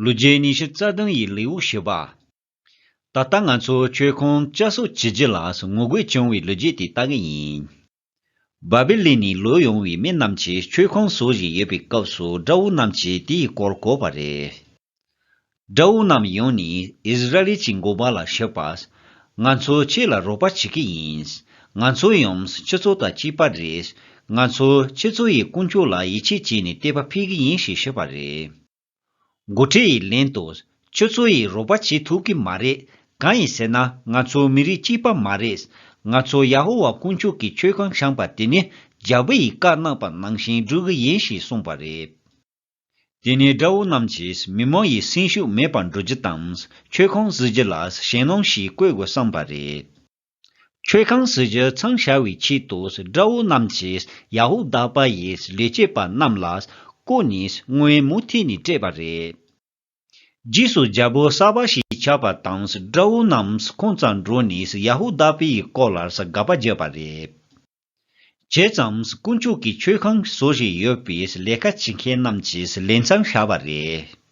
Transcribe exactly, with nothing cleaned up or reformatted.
ལོ་རྒྱུས་ཉི་ཤུ་རྩ་བདུན་ཡི་ལེའུ་བཞི་པ། ད་ལྟ་ང་ཚོ་མཆོད་ཁང་བསྐྱར་གསོ་བྱེད་རྒྱུ་ལ་ངོ་རྒོལ་བྱུང་བའི་ལོ་རྒྱུས་དེ་ལྟ་གི་ཡིན། བཱ་བི་ལོན་ནས་ལོག་ཡོང་བའི་མི་རྣམས་ཀྱིས་མཆོད་ཁང་བཟོ་བཞིན་ཡོད་པའི་སྐབས་སུ་དགྲ་བོ་རྣམས་ཀྱིས་དེའི་སྐོར་གོ་བ་རེད། དགྲ་བོ་རྣམས་ཡོང་ནས་ཨིསི་ར་ཨེལ་གྱི་འགོ་པ་ལ་ཞུས་པ། ང་ཚོ་ཁྱེད་ལ་རོགས་པ་བྱེད་ཀྱི་ཡིན། ང་ཚོ་ཡང་ཁྱེད་ཚོ་དང་གཅིག་པ་རེད། ང་ཚོ་ཁྱེད་ཚོ་ཡི་དཀོན་མཆོག་ལ་ཡིད་ཆེས་བྱས་ནས་དད་པ་འཕེལ་གྱི་ཡིན་ཞེས་ཞུས་པ་རེད། འགོ་ཁྲིད་ཡིས་ལན་དུ། ཁྱོད་ཚོ་ཡིས་རོགས་པ་བྱེད་ཐུབ་ཀྱི་མ་རེད། གང་ཡིན་ཟེར་ན་ང་ཚོ་མི་རིགས་གཅིག་པ་མ་རེད། ང་ཚོ་ཡ་ཧོ་ཝཱ་དཀོན་མཆོག་གི་མཆོད་ཁང་བཞེངས་པ་དེ་ནི་རྒྱལ་པོ་ཡིས་བཀའ་གནང་པ་ནང་བཞིན་སྒྲུབ་ཀྱི་ཡིན་ཞེས་གསུངས་པ་རེད། དེ་ནས་དགྲ་བོ་རྣམས་ཀྱིས་མི་མང་ཡི་སེམས་ཤུགས་མེད་པར་འགྲོ་རྒྱུ་དང་། མཆོད་ཁང་བཟོ་རྒྱུ་ལ་ཞེད་སྣང་ཞིག་བཀོད་དགོས་བསམ་པ་རེད། མཆོད་ཁང་བཟོ་རྒྱུ་མཚམས་བཞག་པའི་ཆེད་དུ་དགྲ་བོ་རྣམས་ཀྱིས་ཡ་ཧུ་དཱ་པ་ཡི་ལས་བྱེད་པ་རྣམས་ལ་བསྐོས་ནས་དངུལ་མུ་མཐུད་ནས་སྤྲད་པ་རེད། རྗེས་སུ་རྒྱལ་པོ་ས་བ་ཞེས་བྱ་བ་དང་དགྲ་བོ་རྣམས་ཁོང་ཚང་འགྲོ་ནས་ཡ་ཧུ་དཱ་པའི་སྐོར་ལ་དགག་པ་བརྒྱབ་པ་རེད། བྱས་ཙང་དཀོན་མཆོག་གི་མཆོད་ཁང་བཟོ་བཞིན་ཡོད་པའི་ལས་ཀ་བྱེད་མཁན་རྣམས་ཀྱིས་ལས་མཚམས་བཞག་པ་རེད།